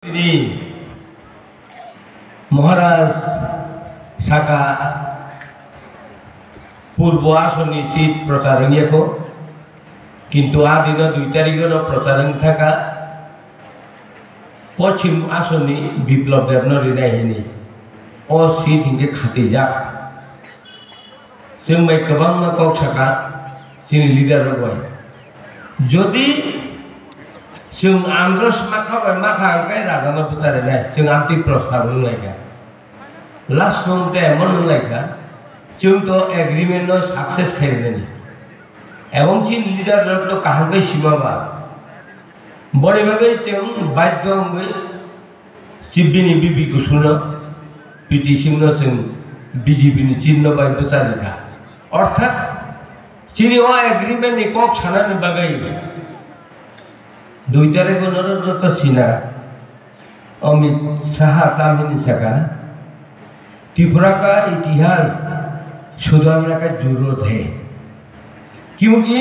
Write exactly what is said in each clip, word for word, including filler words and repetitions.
Tini Maharaj saka purbo asoni seat prochar wngya kho, kintu a dino dui tarikh no prochar wng thaka pochim asoni Biplab Deb no rinai hini o seat hinkhe khatijak. Chwng bai kwbangma kok saka chini leader rok bai. Jodi chwng andros makha bai makha hwnkhe rajano bwcharinai chwng amtwi prostab wnglaikha. Last round ta emon wnglaikha, chwng to agreement no success khainani. Ebong chini leader rok to kaham khe sima ba. Boni bagwi chwng badhyo wngwi Chief bini B B Kusuno petition no chwng B J P ni chinno bai bwcharikha. Orthat chini o agreement ni kok sanani bagwi dui tarikh o norok joto sina Amit Saha tamhini saka, "Tripura ka itihas sudharna ka zarurat hai, kyunki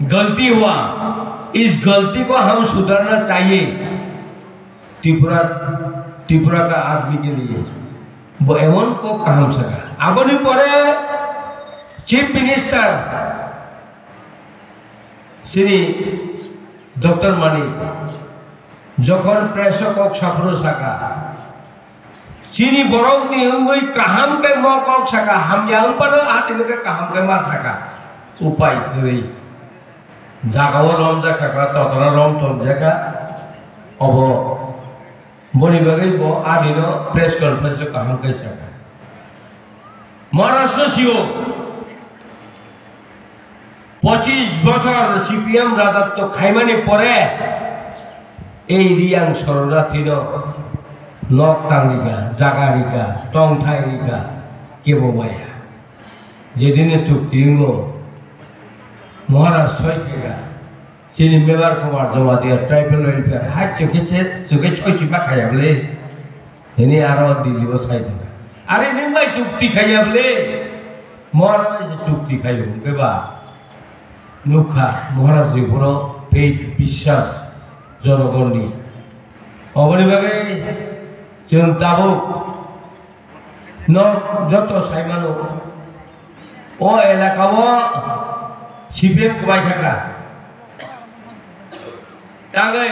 galti hua, is galti ko hum sudharna chahiye." Tripura, Tripura ka aadmi ke liye. Bo emon kok kaham saka. Aboni pore Chief Minister Shri Doctor Manik jokhon press o kok saphuru saka, chini borok ni wngwi kaham khe mo kok saka, hamya wng phano a tini khe kaham khe ma saka. Upai kwrwi. Jaga o romjak kha, totra rom tonjak kha. Obo boni bagwi bo adino press conference o kaham khe sakha. Maharashtra sio pochis bochor C P M rajatto khaimani pore ei Riyang Soronathino nok tang rikha, jaga rikha, tongthai rikha, kebo maya. Jedine chukti wngo, Maharaj soi khaikha, chini Mebar Kumar Jamatia tribal welfare, hai chukhe se, chukhe soi si ma khaya bole. Hini aro Delhi o sai thangkha. Are nwng bai chukti khaya bole? Maharaj bai se chukti khayo, hwnkhe ba nukha Maharaj ni phoro faith, biswas, jonogonni. Oboni bagwi chwng tabuk no joto sai mano, o elaka o C P M kwbai thangkha. Tangwi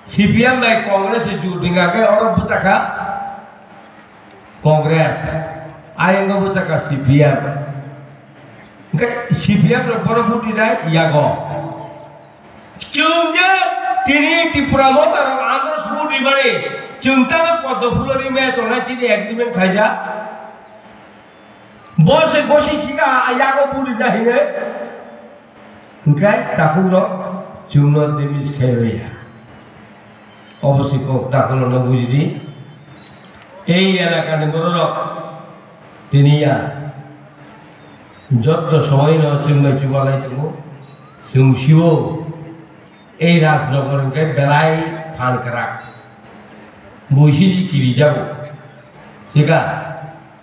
C P M bai Congress se jur dingkha khe oro bwchakha Congress, ayang o bwchakha C P M. Hwnkhe C P M rok bono vote rinai yago. Chwng je tini Tripura Motha rok andro suri mani, chwng tamo Poddo Phuloni me tongnai chini agreement khaijak. Bo se gosi khika yago buri da hine. Hwnkhe takhuk rok chwngno damage khai rwya. Obo se kok takhuk rokno bujidi. Ei elakani bororok tini ya jotto somoino chwng bai chubalai tongo. Chwng siwo ei rajnogor hwnkhe belai phan kwrak. Buisi kirijak. Thika,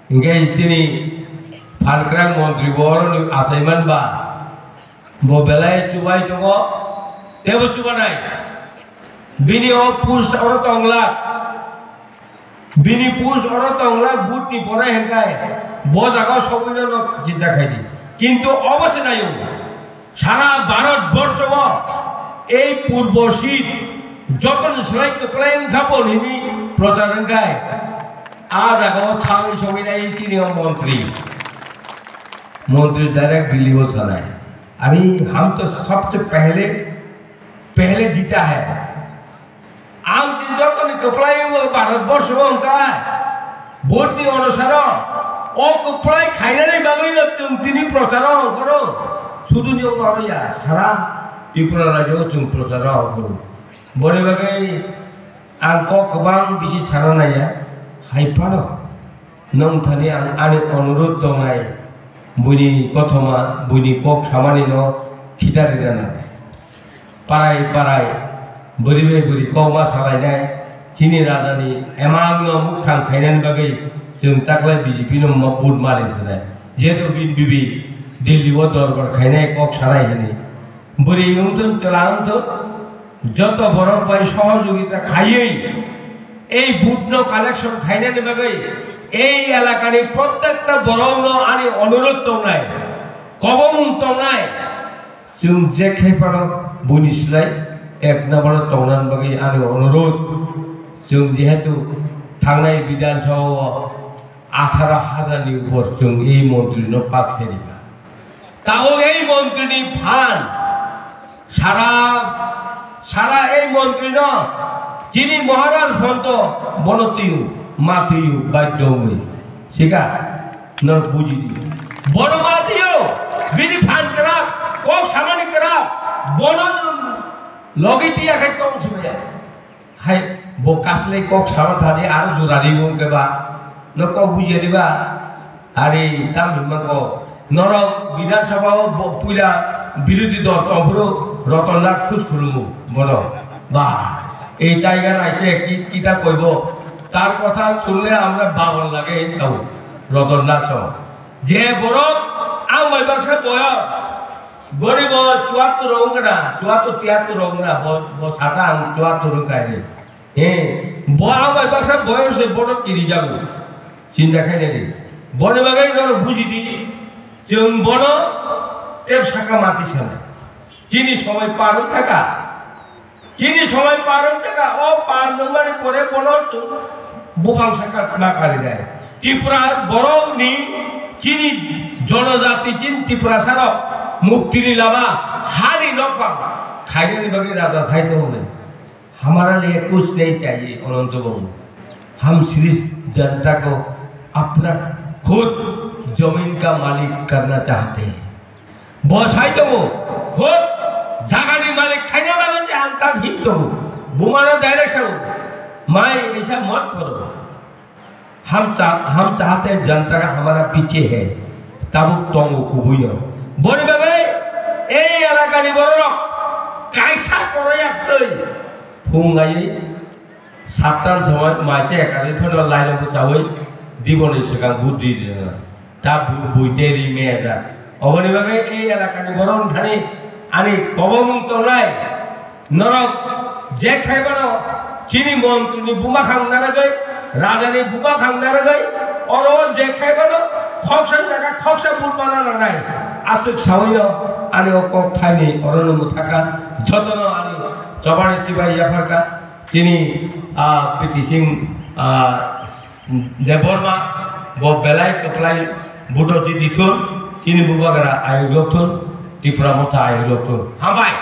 hwnkhe chini phan kwrak montri bo oroni achaiman ba. Bo belai chubai tongo, tebo chubanai. Bini o post oro tongla. Bini post oro tongla, vote ni pore hwnkhe bo jaga o sogwino no chinta khaidi. Kintu obo se nayo, sara Bharat borsho o ei purbo seat joto ni slai kwplai wngkha bo nini prochar wngkhai. A jaga o thangwi sogwinai chini o montri. Montri direct Delhi o sanai. Are, hum to sabse pehle, pehle jeeta hai. Ang si jotoni kwplai wngkha Bharat borsho o hwnkha, vote ni onusaro, o kwplai khainani bagwi no chwng tini procharo ongkhoro, suduni ongkhoro ya, sara Tripura rajyo o chwng procharo ongkhoro. Boni bagwi ang kok kwbang bisi sana naiya, hai phano. Nwng thani ang ani onurudh tongnai, buini kothoma, buini kok samani no khitarina nangnai. Parai parai, bwrwi bai bwrwi kokma salainai, chini rajani emang no mukthang khainani bagwi chwng taklai B J P no ma-, vote mari sanai. Jehetu B N P B Delhi o dorbar khainai kok sanai hini. Bwrwi wngthun, chwla wngthun, joto borok bai sohojogita khaiwi ei vote no collection khainani bagwi ei elakani prottekta borokno ani onurodh tongnai, kobomung tongnai, chwng je khai phano buini slai ek number o tongnani bagwi ani onurodh. Chwng jehetu thangnai Bidhan Sabha o atharo hajar ni upor chwng ei montri no pass khe rikha. Tabuk ei montri ni phan sara, sara ei montri no chini Maharaj Bhonto bono twiyo, ma twiyo, badhyo wngwi. Sika, no buji di. Bono ma twiyo, bini phan kwrak, kok samani kwrak, bono logi twiya khai tong sibaya. Hai, bo kaslai kok sama thani aro jora riwi wngkhe ba, no kok bujiya diba? Ari tam hinma kok. Norok Bidhan Sabha o bo puila birodhi dol tongphuru Ratan Lal khus khulumu bono. Ba, ei tiger aise ki, kita koibo. তার কথা শুনলে আমরা বাবার লাগে এই চাও রতন দাস। যে বড় আমার বাসা বয়স Boni bo chuattor wng kha na, chuattor tiattor wng kha na, bo, bo saka ang chuattor wng kha ni. He, bo ang bai baksa boyar se bono kiri jago. Chinta khai nai di. Boni bagwi norok buji di, chwng bono tep saka mati sana. Chini somoi par wng kha ka. Chini somoi par wng kha, o par wngmani pore bono chwng bupang saka ma kari nai. Tripura borok ni chini jonojati, chini Tiprasa rok mukti ni lama hani nokpang khainani bagwi raja sai tongo nai. Hamara liye kuch nahi chahiye, Ananto Babu. हम सिर्फ जनता को अपना खुद जमीन का मालिक करना चाहते हैं। Bo sai tongo, hot jagani malik khaina bagwi je ang tak him tongo. Bumano direct sao, "Mai aisa mat karo. Hum cha-, hum chahte hain janata ka hamara piche hai." Tabuk tongo kubuino. Boni bagwi ei elakani bororok kaisa koroyak twi phung gaiwi Sattan somoi maise ekari phano laino bwchawi diboni swkang bud ri rwna. Ta bu-, bui tei ri meya da. Oboni bagwi ei elakani borok wngthani ani kobomung tongnai. Norok je khaibano chini montrini buma khang naragwi, rajani buma khang naragwi, oro je khaibano khoksa jaga khoksa bud mana nangnai. Aswk sawino ani o kok thaini orono mwthaka jotono ani chobani chibai yapharka. Chini, ah, P T Singh, ah, Debbarma, bo belai kwplai buto chiti thun, chini bubagra ayuk lok thun, Tipra Motha ayuk lok thun. Hambai,